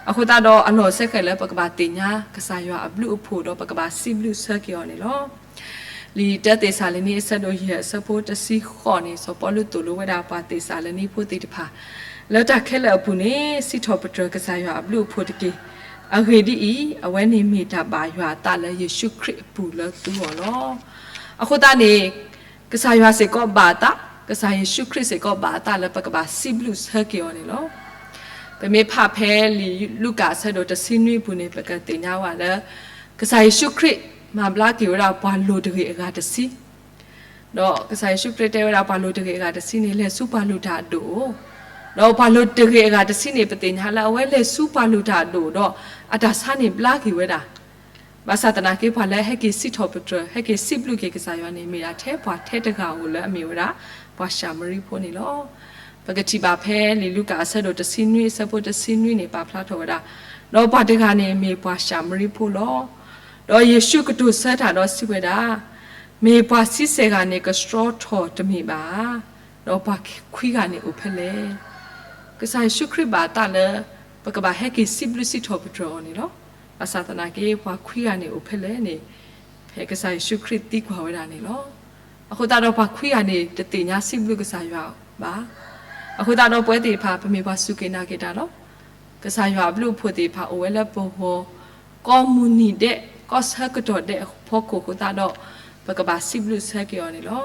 အဃိသတးဒီးအလီၢ်စဲဃဲးလၢပကဘၣ်သ့ၣ်ညါကစၢ်ယွၤအဘျုးအဖှိၣ်ဒီးပကဘၣ်စံးဘျုးဆၢက့ၤအီၤန့ၣ်လီၤ. လံာ်တၢသ့းစၤလနံအဆၢဒိၣ်ယဲၢ်အဆၢဖိတဆံဃိးန့ၣ် စီၤပီလူးသိၣ်လိဝဲဒၣ်ပှၤသ့းစၤလနံဖိသ့ၣ်တဖၣ် လၢတၢ်ခဲလၢာ်အပူၤန့ၣ် စံးထီၣ်ပတြၢၤကစၢ်ယွၤအဘျုးအဖှိၣ်တက့ၢ်. အဂ့ၢ်ဒ်အံၤ, အဝဲန့ၣ်မ့ၢ်တၢ်ဘၣ်ယွၤအသးလၢယ့ၣ်ၡူးခရံာ်အပူၤလၢသုဂီၢ်လီၤ. အဃိသတးန့ၣ် ကစၢ်ယွၤစ့ၢ်ကီးဘၣ်အသး, ကစၢ်ယ့ၣ်ၡူးခရံာ်စ့ၢ်ကီးဘၣ်အသးလၢပကဘၣ်စံးဘျုးဆၢက့ၤအီၤန့ၣ်လီၤ. ပမ့ၢ်ဖးဖဲလံာ်လူၤကၣ်အဆၢဒိၣ်တဆံနွံအပူၤန့ၣ် ပကသ့ၣ်ညါဝဲလၢ ကစၢ်ယ့ၣ်ၡူးခရံာ်မၤဘျါက့ၤဝဲဒၣ်ပှၤလိၤတဂ့ၤအဂၤတဆံ, ဒီးကစၢ်ယ့ၣ်ၡူးခရံာ်တဲဝဲဒၣ်ပှၤလိၤတဂ့ၤအဂၤတဆံန့ၣ် လဲၤဆူပှၤလုၢ်တၢ်အဒိၣ်, ဒီးပှၤလိၤတဂ့ၤအဂၤတဆံန့ၣ် ပသ့ၣ်ညါလၢအဝဲလဲၤဆူပှၤလုၢ်တၢ်အဒိၣ်ဒီး အတၢ်ဆါန့ၣ်ဘျါက့ၤဝဲဒၣ် ဘၣ်ဆၣ်သနာ်က့ ပှၤလၢဟဲက့ၤစံးထီၣ်ပတြၢၤ ဟဲက့ၤစံးဘျုးက့ၤကစၢ်ယွၤန့ၣ် မ့ၢ်ဒၣ်ထဲပှၤထဲတဂၤဧိၤလၢအမ့ၢ်ဝဲဒၣ် ပှၤၡၤမရံဖိန့ၣ်လီၤ. ပကထံၣ်ဘၣ်ဖဲလံာ်လူၤကၣ်အဆၢဒိၣ်တဆံနွံအဆၢဖိတဆံနွံန့ၣ် ပာ်ဖျါထီၣ်ဝဲဒၣ်, ဒီးပှၤတဂၤန့ၣ်မ့ၢ်ပှၤၡၤမရံဖိလီၤ. ဒီးယ့ၣ်ၡူးကတိၤဆၢတၢ်ဒီးစံးဝဲဒၣ်, မ့ၢ်ပှၤဆံဆဲၣ်ဂၤန့ၣ်ကဆှီထီၣ်တမ့ၢ်ဘၣ်ဧါ, ဒီးပှၤခွံဂၤန့ၣ်အိၣ်ဖဲလဲၣ်. ကစၢ်ယ့ၣ်ၡူးခရံာ်ဘၣ်အသးလၢ ပကဘၣ်ဟဲက့ၤစံးဘျုးစံးထီၣ်ပတြၢၤအီၤန့ၣ်လီၤ. ဘၣ်ဆၣ်သနာ်က့ ပှၤခွံဂၤန့ၣ်အိၣ်ဖဲလဲၣ်န့ၣ် ဖဲကစၢ်ယ့ၣ်ၡူးခရံာ်သံကွၢ်ဝဲဒၣ်န့ၣ်လီၤ. အဃိသတးဒီးပှၤခွံဂၤန့ၣ် တသ့ၣ်ညါစံးဘျုးကစၢ်ယွၤဘၣ်. အဃိသတးဒီးပဝဲသ့ၣ်တဖၣ် ပမ့ၢ်ပှၤစူၢ်က့ၤနာ်က့ၤတၢ်လီၤ. ကစၢ်ယွၤအဘျုးအဖှိၣ်သ့ၣ်တဖၣ်အိၣ်ဝဲလၢပဂီၢ် ကိးမုၢ်နံၤဒဲး ကိးဆၢကတီၢ်ဒဲးအဖီခိၣ်အဃိသတးဒီး ပကဘၣ်စံးဘျုးဆၢက့ၤအီၤန့ၣ်လီၤ.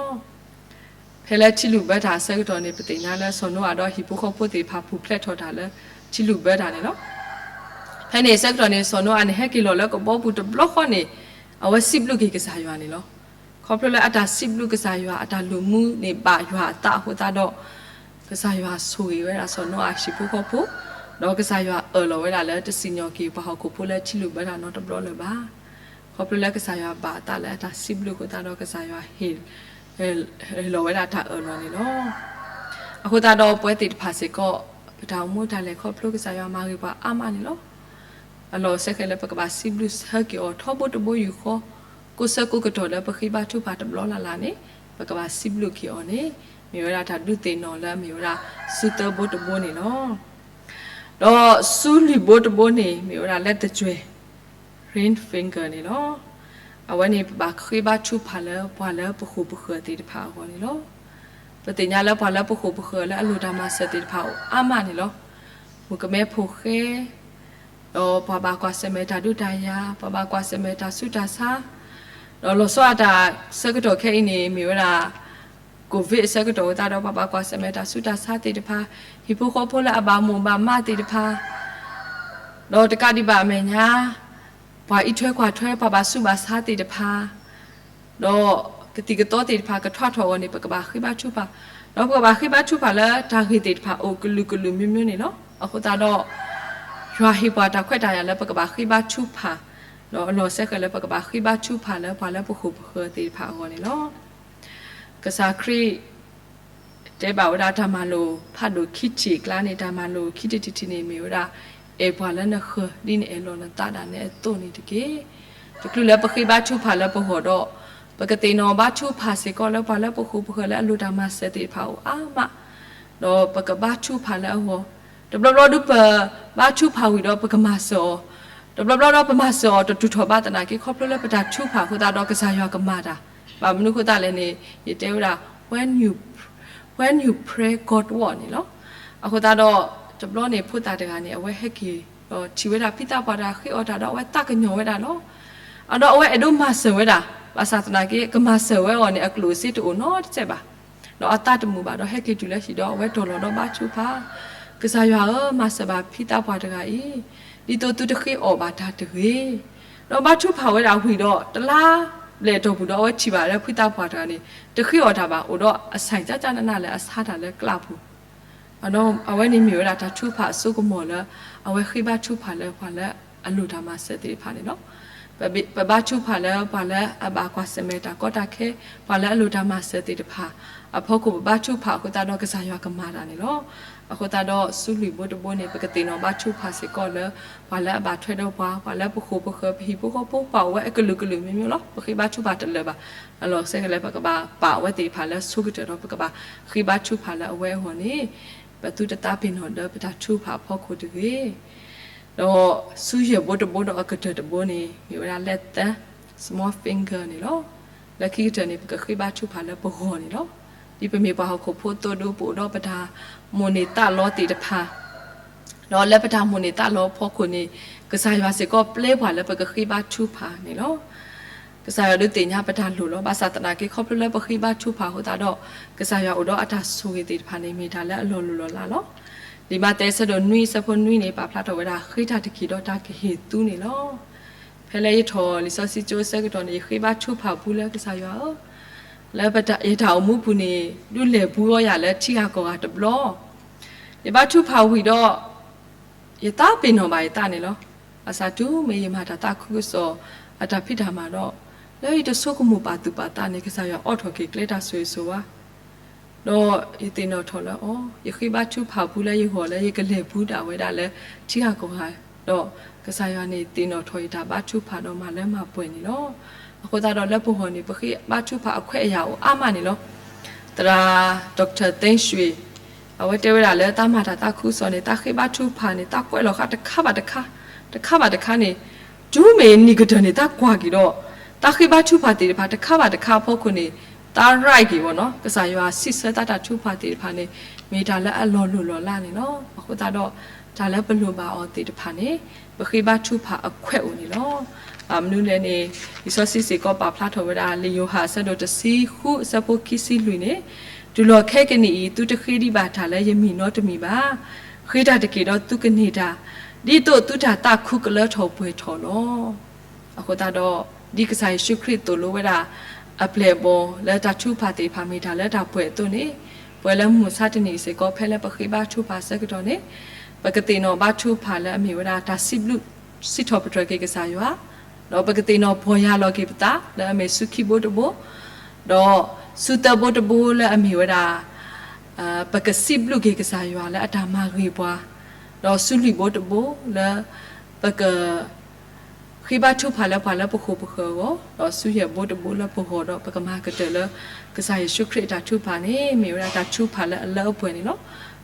ဖဲလၢထံလုၣ်ဘၢတၢ်အဆၢကတီၢ်န့ၣ် ပသ့ၣ်ညါလၢစီၤနိအၤဒီးဟံၣ်ဖိဃီဖိသ့ၣ်တဖၣ်ပူၤဖျဲးထီၣ်တၢ်လၢထံလုၣ်ဘၢတၢ်န့ၣ်လီၤ. ဖဲန့ၣ်အဆၢကတီၢ်န့ၣ် စီၤနိအၤန့ၣ်ဟဲက့ၤလီၤလၢကဘီပူၤတဘျီဃီန့ၣ် အဝဲစံးဘျုးက့ၤကစၢ်ယွၤန့ၣ်လီၤ. ခီဖျိလၢအတၢ်စံးဘျုးကစၢ်ယွၤ အတၢ်လိာ်မူန့ၣ်ဘၣ်ယွၤအသးအဃိသတးဒီး ကစၢ်ယွၤဆိၣ်ဂ့ၤဝဲဒၣ်စီၤနိအၤဟံၣ်ဖိဃီဖိ, ဒီးကစၢ်ယွၤအၢၣ်လီၤဝဲဒၣ်လၢတစံၣ်ညီၣ်က့ၤပှၤဟီၣ်ခိၣ်ဖိလၢထံလုၣ်ဘၢတၢ်နီတဘျီလၢၤဘၣ်. ခီဖျိလၢကစၢ်ယွၤဘၣ်အသးလၢအတၢ်စံးဘျုးအဃိသတးဒီး ကစၢ်ယွၤဟ့ၣ် ဟ့ၣ်လီၤဝဲဒၣ်တၢ်အၢၣ်လီၤန့ၣ်လီၤ. အဃိသတးဒီးပဝဲသ့ၣ်တဖၣ်စ့ၢ်ကီး ပတၢ်အိၣ်မူတၢ်လဲၤခီဖျိကစၢ်ယွၤမၤဂ့ၤပှၤအါမးန့ၣ်လီၤ. အလီၢ်စဲဃဲးလၢပကဘၣ်စံးဘျုးဆၢက့ၤအီၤထီဘိတဘိယူၢ်ဃီ, ကိးဆၢကိးကတီၢ်လၢပဃ့ဘါထုကဖၣ်တဘျီလၢ်လၢ်န့ၣ် ပကဘၣ်စံးဘျုးက့ၤအီၤန့ၣ် မ့ၢ်ဝဲဒၣ်တၢ်ဒုးသ့ၣ်နီၣ်လၢအမ့ၢ်ဝဲဒၣ် စုသၢဘိတဘိန့ၣ်လီၤ. ဒီးစုလွံၢ်ဘိတဘိန့ၣ် မ့ၢ်ဝဲဒၣ် let the joy rain finger န့ၣ်လီၤ. အဝဲန့ၣ်ပဘၣ်ဃ့ဘါထုကဖၣ်လၢပှၤလၢပဃိၣ်ပဃၢၤသ့ၣ်တဖၣ်အဂီၢ်န့ၣ်လီၤ. ပသ့ၣ်ညါလၢပှၤလၢပဃိၣ်ပဃၢၤလၢအလိၣ်တၢ်မၤစၢၤသ့ၣ်တဖၣ်အိၣ်အါမးန့ၣ်လီၤ. မုၣ်ကမဲဖိဃဲ ဒီးပှၤဘၣ်ကွၢ်ဆၢၣ်မဲာ်တၢ်ဒုးတၢ်ယၤ, ပှၤဘၣ်ကွၢ်ဆၢၣ်မဲာ်တၢ်ဆူးတၢ်ဆါ, ဒီးလီၤဆီအတၢ်ဆၢကတီၢ်ခဲအံၤန့ၣ် မ့ၢ်ဝဲဒၣ် ကိးဝ့းအဆၢကတီၢ်အဃိသတးဒီး ပှၤဘၣ်ကွၢ်ဆၢၣ်မဲာ်တၢ်ဆူးတၢ်ဆါသ့ၣ်တဖၣ်, ဟံၣ်ဖိဃီဖိလၢအဘၣ်မိၣ်ဘၣ်မးသ့ၣ်တဖၣ်, ဒီးတကးဒံးဘၣ်အမဲာ်ညါ ပှၤအံးထွဲကွၢ်ထွဲ ပှၤဘၣ်ဆူးဘၣ်ဆါသ့ၣ်တဖၣ်, ဒီးကသံၣ်ကသီသ့ၣ်တဖၣ်ကထွါထီၣ်အဂီၢ်န့ၣ် ပကဘၣ်ဃ့ဘါထုကဖၣ်, ဒီးပကဘၣ်ဃ့ဘါထုကဖၣ်လၢတၢ်ဂ့ၢ်သ့ၣ်တဖၣ်အိၣ်ကလုာ်ကလုာ်မျိုးမျိုးန့ၣ်လီၤ. အဃိသတးဒီး ယွၤဟ့ၣ်ပှၤတၢ်ခွဲးတၢ်ယာ်လၢပကဘၣ်ဃ့ဘါထုကဖၣ်, ဒီးအလီၢ်စဲဃဲးလၢပကဘၣ်ဃ့ဘါထုကဖၣ်လၢပှၤလၢပဃိၣ်ပဃၢၤသ့ၣ်တဖၣ်အဂီၢ်န့ၣ်လီၤ. ကစၢ်ခရံာ် တဲဘၣ်ဝဲဒၣ်တၢ်မၤလိာ်ဖးဒိၣ်ခံထံၣ်အကျါန့ၣ် တၢ်မၤလိာ်ခံထံၣ်တထံၣ်န့ၣ်မ့ၢ်ဝဲဒၣ် အဲၣ်ပှၤလၢနဃၢၤ ဒ်နအဲၣ်လီၤနသးဒၣ်နဲအသိးန့ၣ်တက့ၢ်. တချုးလၢပဃ့ဘါထုကဖၣ်လၢပဂီၢ်ဒီး ပကသ့ၣ်နီၣ်ဘါထုကဖၣ်စ့ၢ်ကီးလၢပှၤလၢပဃိၣ်ပဃၢၤလၢအလိၣ်တၢ်မၤစၢၤသ့ၣ်တဖၣ်အိၣ်အါမး, ဒီးပကဘါထုကဖၣ်လၢအဂီၢ်, တဘျီဘျီဒုးပဘါထုကဖၣ်ဝံၤဒီးပကမၤစၢၤအီၤ, တဘျီဘျီဒီးပမၤစၢၤအီၤတတူၢ်ထီၣ်ဘၣ်သနာ်က့ ခီဖျိလၢပတၢ်ထုကဖၣ်အဃိသတးဒီးကစၢ်ယွၤကမၤတၢ်, ဘၣ်မနုၤအဃိသတးလဲၣ်န့ၣ် ယတဲဝဲဒၣ် when you pray God work န့ၣ်လီၤ. အဃိသတးဒီး တဘျီန့ၣ်ဖိသၣ်တဂၤန့ၣ် အဝဲဟဲက့ၤဒီးထံၣ်ဝဲဒၣ်ဖံသးပှၢ်တဂၤဃ့အီၣ်တၢ်ဒီးအဝဲသးကညီၤဝဲဒၣ်လီၤ. အဒီးအဝဲအဲၣ်ဒိးမၤစၢၤဝဲဒၣ်, ဘၣ်ဆၣ်သနာ်က့ ကမၤစၢၤဝဲအီၤန့ၣ် အကျိၣ်အစ့တအိၣ်နီတစဲးဘၣ်. ဒီးအသးတမုာ်ဘၣ်ဒီးဟဲက့ၤတုၤလၢဟံၣ်ဒီးအဝဲတီၢ်လီၤဒီးဘါထုကဖၣ်, ကစၢ်ယွၤဧၢ, မၤစၢၤဘၣ်ဖံသးပှၢ်တဂၤအံၤ, ဒ်သိးသုတဃ့အီၣ်ဘၣ်တၢ်တဂ့ၤ, ဒီးဘါထုကဖၣ်ဝဲဒၣ်ဝံၤဒီး တလါဘျဲၣ်အတီၢ်ပူၤဒီး အဝဲထံၣ်ဘၣ်လၢဖုသးပှၢ်တဂၤန့ၣ် တဃ့အီၣ်တၢ်ဘၣ်, အိၣ်ဒီးအဆိုင်ကၠၢ်ကၠၢ်နးနးလၢအဆါတၢ်လၢကျးပူၤ, အဝဲန့ၣ်မ့ၢ်ဝဲဒၣ်တၢ်ထုကဖၣ်အစိကမီၤလၢ အဝဲဃ့ဘါထုကဖၣ်လၢပှၤလၢအလိၣ်တၢ်မၤစၢၤသ့ၣ်တဖၣ်န့ၣ်လီၤ. ပဘါထုကဖၣ်လၢပှၤလၢအဘၣ်ကွၢ်ဆၢၣ်မဲာ်တၢ်ကီတၢ်ခဲ, ပှၤလၢအလိၣ်တၢ်မၤစၢၤသ့ၣ်တဖၣ်အဖီခိၣ် ပဘါထုကဖၣ်အဃိသတးဒီး ကစၢ်ယွၤကမၤတၢ်န့ၣ်လီၤ. အဃိသတးဒီး ဆူလွံၢ်ဘိတဘိန့ၣ် ပကသ့ၣ်နီၣ်ဘါထုကဖၣ်စ့ၢ်ကီးလၢ ပှၤလၢအဘၣ်ထွဲဒီးပှၤ, ပှၤလၢပဃိာ်ပဃၢၤ ပဟံၣ်ဖိဃီဖိ, ပာ်အီၤဝဲအကလုာ်ကလုာ်မ့ၢ်မ့ၢ်လီၤ. ပဃ့ဘါထုကဖၣ်တလၢာ်ဘၣ်. အလီၢ်စဲကလဲာ် ပကဘၣ်ပာ်အဝဲသ့ၣ်တဖၣ်လၢအဆိကတၢၢ်ဒီး ပကဘၣ်ဃ့ဘါထုကဖၣ်လၢအဝဲအဂီၢ်န့ၣ် ပသုတသးပ့ၤနီၣ်လၢပတၢ်ထုကဖၣ်အဖီခိၣ်တဂ့ၤ. ဒီးဆူယဲၢ်ဘိတဘိဒီးအကတၢၢ်တဘိန့ၣ် မ့ၢ်ဝဲဒၣ် လၢသၢ small finger န့ၣ်လီၤ. လၢခံကတၢၢ်န့ၣ် ပကဃ့ဘါထုကဖၣ်လၢပဂီၢ်န့ၣ်လီၤ. ဒ်ပမ့ၢ်ပှၤဟီၣ်ခိၣ်ဖိအသိးဒီး ပအိၣ်ဒီးပတၢ်မိၣ်န့ၢ်သးလီသ့ၣ်တဖၣ်, ဒီးလၢပတၢ်မိၣ်န့ၢ်သးလီအဖီခိၣ်န့ၣ် ကစၢ်ယွၤစ့ၢ်ကီးပျဲပှၤလၢပကဃ့ဘါထုကဖၣ်န့ၣ်လီၤ. ကစၢ်ယွၤဒုးသ့ၣ်ညါပတၢ်လိၣ်လီၤ. ဘၣ်ဆၣ်သနာ်က့ ခီဖျိလၢပဃ့ဘါထုကဖၣ်အဃိသတးဒီး ကစၢ်ယွၤအိၣ်ဒီးအတၢ်ဆိၣ်ဂ့ၤသ့ၣ်တဖၣ်န့ၣ် မ့ၢ်တၢ်လၢအလီၤလိၢ်လီၤလးလီၤ. လံာ်မးသဲအဆၢဒိၣ်နွံအဆၢဖိနွံန့ၣ် ပာ်ဖျါထီၣ်ဝဲဒၣ် ဃ့တၢ်တက့ၢ်ဒီးတၢ်ကဟ့ၣ်သုန့ၣ်လီၤ. ဖဲလၢယထီၣ်လံာ်စီဆှံကၠိအဆၢကတီၢ်န့ၣ် ယဃ့ဘါထုကဖၣ်ပူၤလၢကစၢ်ယွၤဧၢ, လၢယတၢ်အိၣ်မူပူၤန့ၣ် ဒုးလဲၤဘူအီၤယၤလၢထံဂၤကီၢ်ဂၤတဘျီ, ယဘါထုကဖၣ်ဝံၤဒီး ယသးပ့ၤနီၣ်ဘၣ်ယသးန့ၣ်လီၤ. ဘၣ်ဆၣ်တုၤမ့ၢ်ယမၤတၢ်သးခုကစီၣ်အတၢ်ဖံးတၢ်မၤဒီး လၢယတဆိကမိၣ်ပာ်သူၣ်ပာ်သးန့ၣ် ကစၢ်ယွၤအိးထီၣ်က့ၤကျဲတၢ်ဆိၣ်ဂ့ၤဆိၣ်ဝါ ဒီးယသ့ၣ်နီၣ်ထီၣ်လၢအီၤ, ယဃ့ဘါထုကဖၣ်ပူၤလၢယဂီၢ်လၢယကလဲၤဘူဒၣ်ဝဲဒၣ်လၢထံဂၤကီၢ်ဂၤ, ဒီးကစၢ်ယွၤန့ၣ်သ့ၣ်နီၣ်ထီၣ်ယတၢ်ဘါထုကဖၣ်ဒီးမၤလၢမၤပှဲၤန့ၣ်လီၤ. အဃိသတးဒီးလၢပဂီၢ်န့ၣ် ပဃ့ဘါထုကဖၣ်အခွဲးအယာ်အိၣ်အါမးန့ၣ်လီၤ. သရၣ် Doctor Thank Shwe အဝဲတဲဝဲဒၣ်လၢတၢ်မၤတၢ်သးခုကစီၣ်န့ၣ် တၢ်ဃ့ဘါထုကဖၣ်န့ၣ် တၢ်ကွဲးလီၤဃာ်တခါဘၣ်တခါ, တခါဘၣ်တခါန့ၣ်, တုၤမ့ၢ်နံၤကတၢၢ်န့ၣ် တၢ်ကွၢ်က့ၤဒီး တၢ်ဃ့ဘါထုကဖၣ်သ့ၣ်တဖၣ် တခါဘၣ်တခါအဖီခိၣ်န့ၣ် တၢ် right က့ၤဘၣ်နီၤ, ကစၢ်ယွၤစံးဆၢတၢ်ထုကဖၣ်သ့ၣ်တဖၣ်န့ၣ် မ့ၢ်တၢ်လၢအလီၤလိၢ်လီၤလးန့ၣ်လီၤ. အဃိသတးဒီး တၢ်လၢပလိၣ်ဘၣ်အီၤသ့ၣ်တဖၣ်န့ၣ် ပဃ့ဘါထုကဖၣ်အခွဲးအိၣ်န့ၣ်လီၤ. ဘၣ်မနုၤလဲၣ်န့ၣ် လံာ်စီဆှံစ့ၢ်ကီးပာ်ဖျါထီၣ်ဝဲဒၣ် လံာ်ယိၤဟၣ်အဆၢဒိၣ်တဆံဃုအဆၢဖိခံဆံလွံၢ်န့ၣ်, တုၤလီၤခဲကနံၣ်အံၤ သုတဃ့ဒံးဘၣ်တၢ်လၢယမံၤနီတမံၤဘၣ်. ဃ့တၢ်တက့ၢ်ဒီးသုကန့ၢ်တၢ်, ဒ်သိးသုတၢ်သးခုကလၢထီၣ်ပှဲၤထီၣ်လီၤ. အဃိသတးဒီး ဒ်ကစၢ်ယ့ၣ်ၡူးခရံာ်သိၣ်လိဝဲဒၣ် အပျဲၢ်အဘီၣ်လၢတၢ်ထုကဖၣ်သ့ၣ်တဖၣ်မ့ၢ်တၢ်လၢတၢ်ပှဲၤအသိးန့ၣ်, ပဝဲလၢမုၢ်မဆါတနံၤအံၤစ့ၢ်ကီး ဖဲလၢပဃ့ဘါထုကဖၣ်အဆၢကတီၢ်န့ၣ်, ပကသ့ၣ်နီၣ်ဘါထုကဖၣ်လၢအမ့ၢ်ဝဲဒၣ်တၢ်စံးဘျုးစံးထီၣ်ပတြၢၤက့ၤကစၢ်ယွၤ, ဒီးပကသ့ၣ်နီၣ်ပီၢ်ယၢ်လီၤက့ၤပသးလၢအမ့ၢ်ဆူခံဘိတဘိ, ဒီးဆူသၢဘိတဘိလၢအမ့ၢ်ဝဲဒၣ် ပကစံးဘျုးက့ၤကစၢ်ယွၤလၢအတၢ်မၤဂ့ၤပှၤ, ဒီးဆူလွံၢ်ဘိတဘိလၢ ပက ဃ့ဘါထုကဖၣ်လၢပှၤလၢပဃိာ်ပဃၢၤအဂီၢ်, ဒီးဆူယဲၢ်ဘိတဘိလၢပဂီၢ်ဒီး ပကမၤကတၢၢ်လၢ ကစၢ်ယ့ၣ်ၡူးခရံာ်အတၢ်ထုကဖၣ်န့ၣ် မ့ၢ်ဝဲဒၣ်တၢ်ထုကဖၣ်လၢအလၢအပှဲၤန့ၣ်လီၤ.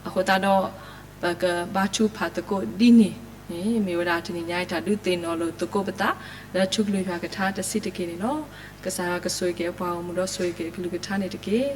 အဃိသတးဒီး ပကဘါထုကဖၣ်သကိးဒ်န့ၣ်န့ၣ် မ့ၢ်ဝဲဒၣ်တနံၤညါအံၤတၢ်ဒုးသ့ၣ်နီၣ်လိာ်သကိးပသး လၢထူကလုၢ်ယွၤကထါတဆံးတက့ၢ်န့ၣ်လီၤ. ကစၢ်ယွၤကဆိၣ်ဂ့ၤက့ၤပှၤဂီၢ်မုၢ်ဒီးဆိၣ်ဂ့ၤက့ၤအကလုၢ်ကထါန့ၣ်တက့ၢ်.